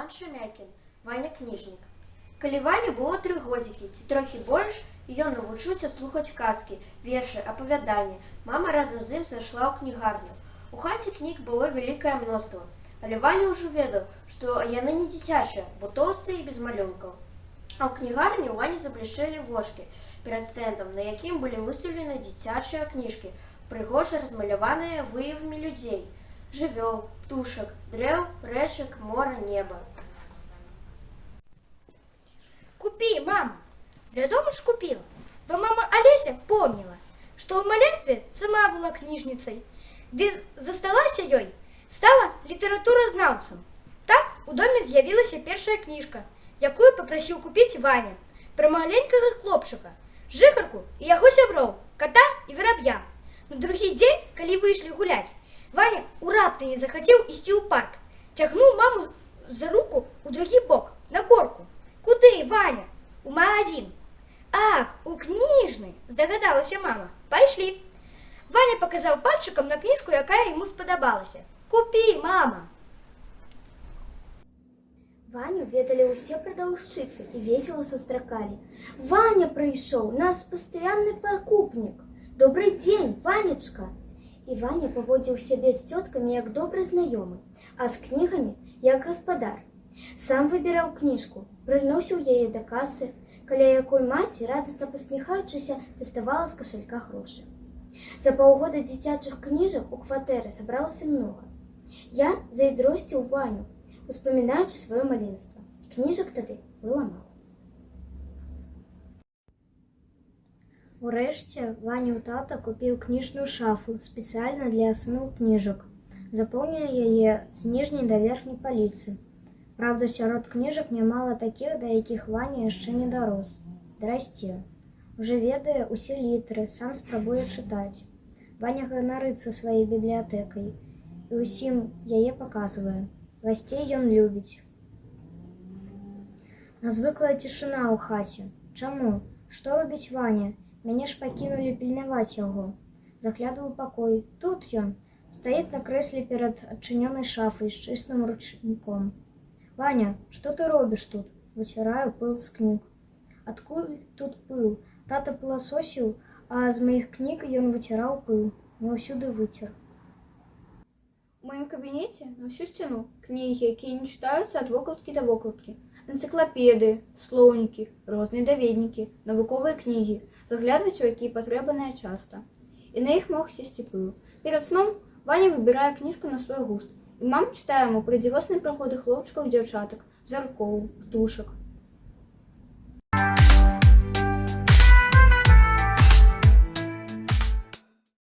Іван Шамякін, Ваня кніжнік. Калі Ване было 3 годзікі ці трохі больш, і ён навучыўся слухаць казкі, вершы, апавяданні, мама разам з ім зайшла ў кнігарню. У хаце кніг было вялікае мноства, але Ваня ўжо ведаў, што яны не дзіцячыя, бо тоўстыя і без малюнкаў. А ў кнігарні ў Вані заблішчэлі вочкі перад стэндам, на якім былі выстаўлены дзіцячыя кніжкі, прыгожа размаляваныя выявамі людзей, жывёл, птушак, дрэў, рэчак, мора, неба. Купі, мама. Вядома ж, купіла. Бо мама Алеся помніла, што ў маленстве сама была кніжніцай. Ды засталася ёй, стала літаратуразнаўцам. Так у доме з'явілася першая кніжка, якую папрасіў купіць Ваня, пра маленькага хлопчыка, жыхарку і яго сяброў, ката і вераб'я. На другі дзень, калі выйшлі гуляць, Ваня у раптані захацеў ісці ў парк. Цягнуў маму за руку ў другі бок, на горку. Куды, Ваня? У магазин. Ах, у кніжны, здагадалася мама. Пайшлі. Ваня паказаў пальчыкам на кніжку, якая яму спадабалася. Купі, мама. Ваню ведалі ўсе прадаўшчыцы і весела сустракалі. Ваня прыйшоў, наш пастаянны пакупнік. Добрый дзень, Ванечка. І Ваня паводзіў сябе з цёткамі як добры знаёмы, а з кнігамі як гаспадар. Сам выбіраў кніжку, прыносіў яе да касы, каля якой маці, радасна пасміхаючыся, даставала з кашалька грошы. За паўгода дзіцячых кніжак у кватэры сабралася многа. Я зайздросціў Ваню, успамінаючы сваё маленства. Кніжак тады было мала. Урэшце Ваніў тата купіў кніжную шафу спецыяльна для сынавых кніжак. Запоўніў яе з ніжняй да верхняй паліцы. Праўда, сярод кніжак нямала такіх, да якіх Ваня яшчэ не дарос. Дарасце. Ужо ведае ўсе літары, сам спрабуе чытаць. Ваня ганарыцца сваёй бібліятэкай і ўсім яе паказвае. Гасцей ён любіць. Нязвыклая цішыня ў хаце. Чаму? Што робіць Ваня? Мяне ж пакінулі пільнаваць яго. Заглядаю ў пакой. Тут ён. Стаіць на крэсле перад адчыненай шафай з чыстым ручніком. Ваня, што ты робіш тут? Выціраю пыл з кніг. Адкуль тут пыл? Тата пыласосіў, а з маіх кніг ён выціраў пыл. Не ўсюды выцер. У маім кабінеце на ўсю сцяну кнігі, якія не чытаюцца ад вокладкі да вокладкі. Энцыклапедыі, слоўнікі, розныя даведнікі, навуковыя кнігі, заглядваць у якія патрэбныя часта. І на іх мог сесці пыл. Перад сном Ваня выбірае кніжку на свой густ. І мама чытае яму пра дзівосныя прыгоды хлопчыкаў і дзяўчатак, звяркоў, птушак.